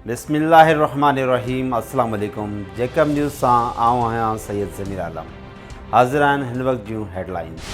بسم الله الرحمن الرحيم السلام عليڪم جيڪب نيوز سان آئون آهيان سيد ضمير عالم حاضر آهن هن وقت جون headlines.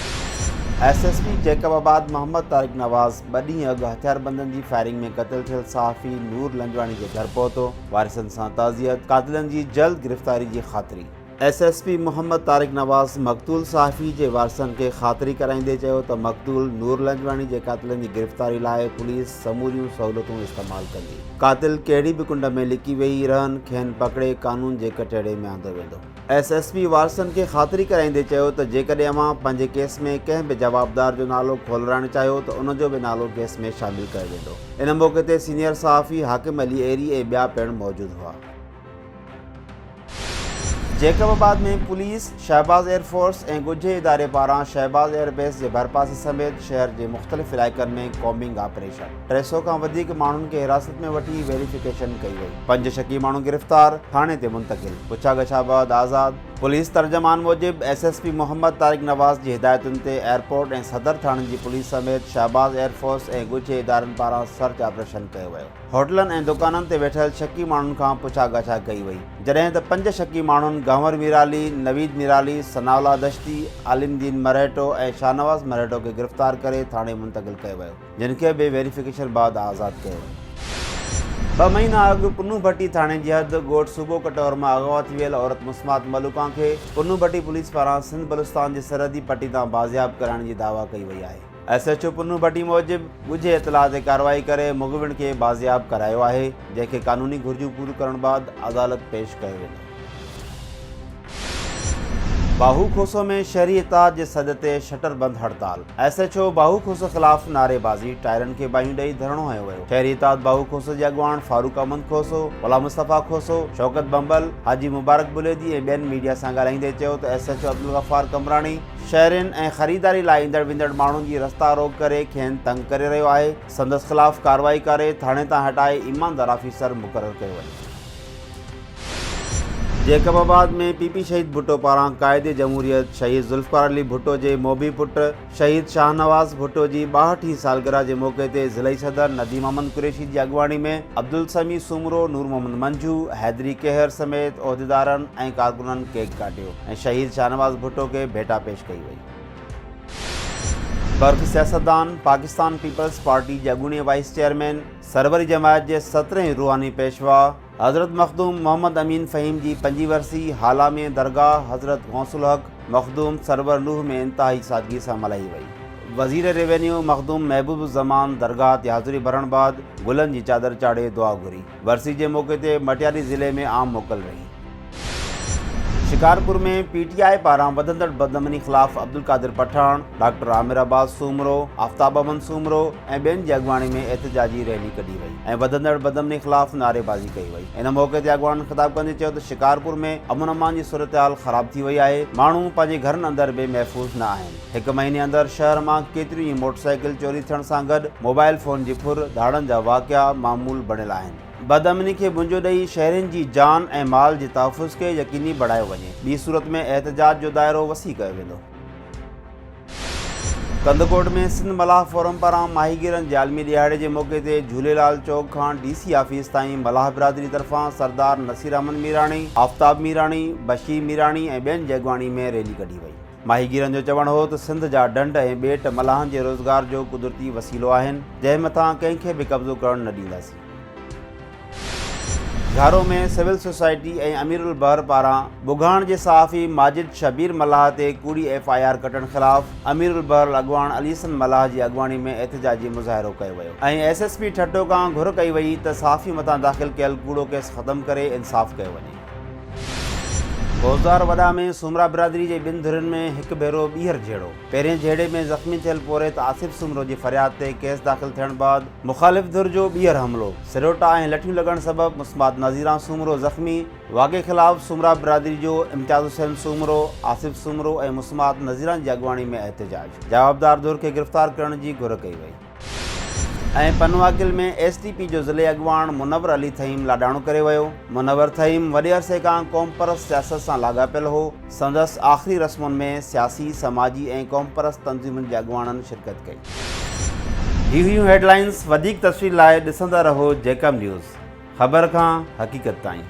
S S P Jacobabad Muhammad Tariq Nawaz ٻه ڏينهن اڳ هٿياربندن جي فائرنگ ۾ قتل ٿيل صحافي نور لنجواڻي جي گهر پهتو، وارثن سان تعزيت، قاتلن جي جلد گرفتاري جي خاطري. S S P Muhammad Tariq Nawaz مقتول صحافي جي وارثن کي خاطري ڪرائيندي چيو ته مقتول نور لنجواڻي جي قاتلن جي گرفتاري لاء پوليس سموريون سهولتون استعمال ڪندي. قاتل ڪهڙي به ڪنڊ ۾ لڪي ويهي رهن کين پڪڙي قانون جي ڪٽهڙي ۾ آندو ويندو. ايس ايس پي وارثن کي خاطري ڪرائيندي چيو ته جيڪڏهن اوهان پنهنجي ڪيس ۾ ڪنهن به جوابدار جو نالو کولرائڻ چاهيو ته ان جو به نالو ڪيس ۾ شامل ڪيو ويندو. ان موقعي تي سينيئر صحافي حاڪم علي ايري ۽ ٻيا پڻ موجود هئا. Jacobabad ۾ police, Shahbaz air force ۽ ڳجهي اداري پاران شهباز ايئر بيس جي ڀرپاسي سميت شهر جي مختلف علائقن ۾ ڪومبنگ آپريشن، 300 کان وڌيڪ ماڻهن کي حراست ۾ وٺي ويريفڪيشن ڪئي وئي، پنج شڪي ماڻهو گرفتار، ٿاڻي تي منتقل، پڇا ڳڇا بعد آزاد. پوليس ترجمان موجب S S P Muhammad Tariq Nawaz جي هدايتن تي ايئرپورٽ ۽ صدر ٿاڻن جي پوليس سميت شهباز ايئر فورس ۽ ڳجهي ادارن پاران سرچ آپريشن ڪيو ويو. هوٽلن ۽ دڪانن تي ويٺل شڪي ماڻهن کان پڇا ڳاڇا ڪئي وئي، جڏهن ته پنج شڪي ماڻهن گهنور ميرالي، نويد ميرالي، ثناء الله دشتي، عالم دين مرهيٽو ۽ شاهنواز مرهيٽو کي گرفتار ڪري ٿاڻي منتقل ڪيو ويو، جن کي به ويريفڪيشن بعد آزاد ڪيو ويو. ٻه مهينا اڳ پنو ڀٽي ٿاڻي جي حد ڳوٺ صوبو ڪٽور مان اغوا ٿي ويل عورت مسمات ملوڪان کي پنو ڀٽي پوليس پاران سنڌ بلوچستان جي سرحدي پٽي تان بازياب ڪرائڻ جي دعويٰ ڪئي وئي آهي. ايس ايڇ او پنو ڀٽي موجب ڳجهي اطلاع تي ڪارروائي ڪري مغوين کي بازياب ڪرايو آهي، جنهن کي قانوني گهرجون پوريون ڪرڻ بعد عدالت پيش ڪيو ويندو. باهو کوسو ۾ شهري اتحاد جي سڏ تي شٽر بند هڙتال، ايس ايڇ او باهو کوسو خلاف نعريبازي، ٽائرن کي باهيون ڏئي ڌرڻو هنيو ويو. شهري اتحاد باهو کوسو جي اڳواڻ فاروق احمد کوسو، غلام مصطفيٰ کوسو، شوڪت ڀنڀل، حاجي مبارڪ بليدي ۽ ٻين ميڊيا سان ڳالهائيندي چيو ته S H O Abdul Ghaffar Qambrani, شهرين ۽ خريداري لاء ايندڙ ويندڙ ماڻهن جي رستا روڪ ڪري کين تنگ ڪري رهيو آهي، سندس خلاف ڪارروائي ڪري ٿاڻي تان هٽائي ايماندار آفيسر مقرر ڪيو وڃي. جيڪب آباد ۾ پي پي شهيد ڀٽو پاران قائد جمهوريت شهيد ذوالفقار علي ڀٽو جي موڀي پٽ شهيد شاهنواز ڀٽو جي 62 هين سالگرهه جي موقعي تي ضلعي صدر نديم احمد قريشي جي اڳواڻي ۾ عبدالسميع سومرو، نور محمد منجهو، حيدري ڪيهر سميت عهديدارن ۽ ڪارڪنن ڪيڪ ڪاٽيو. ۽ شهيد شاهنواز ڀٽو کي ڀيٽا پيش ڪئي وئي. برک سياستدان، پاڪستان پيپلز پارٽي جي اڳوڻي وائيس چيئرمين، سروري جماعت جي سترهين روحاني پيشوا حضرت مخدوم محمد امين فهيم جي پنجين ورسي هالا ۾ درگاهه حضرت غوث الحق مخدوم سرور نوح ۾ انتهائي سادگي سان ملهائي وئي. وزير ريونيو مخدوم محبوب الزمان درگاهه تي حاضري ڀرڻ بعد گلن جي چادر چاڙهي دعا گهري. ورسي جي موقعي تي مٽياري ضلعي ۾ عام موڪل رهي. شڪارپور ۾ پي ٽي آء پاران وڌندڙ بدامني خلاف عبدالقادر پٺاڻ، ڊاڪٽر عامر عباس سومرو، آفتاب احمد سومرو ۽ ٻين جي اڳواڻي ۾ احتجاجي ريلي ڪڍي وئي ۽ وڌندڙ بدامني خلاف نعريبازي ڪئي وئي. ان موقعي تي اڳواڻن خطاب ڪندي چيو ته شڪارپور ۾ امن امان جي صورتحال خراب ٿي وئي آهي، ماڻهو پنهنجي گهرن اندر به محفوظ نه آهن. هڪ مهيني اندر شهر مان ڪيتريون ئي موٽرسائيڪل چوري ٿيڻ سان گڏ موبائل فون جي ڦر، ڌاڙن جا واقعا معمول بڻيل آهن. بدامني کي منهنجو ڏئي شهرين جي جان ۽ مال جي تحفظ کي يقيني بڻايو وڃي، ٻي صورت ۾ احتجاج جو دائرو وسيع ڪيو ويندو. ڪنڌڪوٽ ۾ سنڌ ملاح فورم پاران ماهيگيرن جي عالمي ڏهاڙي جي موقعي تي جهوليلال چوڪ کان ڊي سي آفيس تائين ملاح برادري طرفان سردار نصير احمد ميراڻي، آفتاب ميراڻي، بشير ميراڻي ۽ ٻين جي اڳواڻي ۾ ريلي ڪڍي وئي. ماهيگيرن جو چوڻ هو ته سنڌ جا ڍنڍ ۽ ٻيٽ ملاحن جي روزگار جو قدرتي وسيلو آهن، جنهن مٿان ڪنهن کي به قبضو ڪرڻ نه ڏينداسين. گهارو ۾ سول سوسائٽي ۽ امير البحر پاران ٻگهاڻ جي صحافي ماجد شبير ملاح تي ڪوڙي ايف I R ڪٽڻ خلاف امير البحر اڳواڻ علي حسن ملاح جي اڳواڻي ۾ احتجاجي مظاهرو ڪيو ويو ۽ ايس ايس پي ٺٽو کان گهر ڪئي وئي ته صحافي مٿان داخل ڪيل ڪوڙو ڪيس ختم ڪري انصاف ڪيو وڃي. بوزدار وڏا ۾ سومرا برادري جي ٻن ڌرين ۾ هڪ ڀيرو ٻيهر جهيڙو، پهرين جهيڙي ۾ زخمي ٿيل پورهيت آصف سومرو جي فرياد تي ڪيس داخل ٿيڻ بعد مخالف ڌر جو ٻيهر حملو، سروٽا ۽ لٺيون لڳڻ سبب مسمات نظيران سومرو زخمي، واقعي خلاف سومرا برادري جو امتياز حسين سومرو، آصف سومرو ۽ مسمات نظيران جي اڳواڻي ۾ احتجاج، جوابدار ڌر کي گرفتار ڪرڻ جي گهر ڪئي وئي. ۽ پنوعاقل ۾ ايس ٽي پي جو ضلعي اڳواڻ منور علي ٿهيم لاڏاڻو ڪري ويو. منور ٿهيم وڏي عرصي کان قومپرست سياست سان لاڳاپيل هو. سندس آخري رسمن ۾ سياسي، سماجي ۽ قومپرست تنظيمن جي اڳواڻن شرڪت ڪئي. هي هيون هيڊلائنز، وڌيڪ تفصيل لاء ڏسندا رهو جيڪب نيوز. خبر کان حقيقت تائين.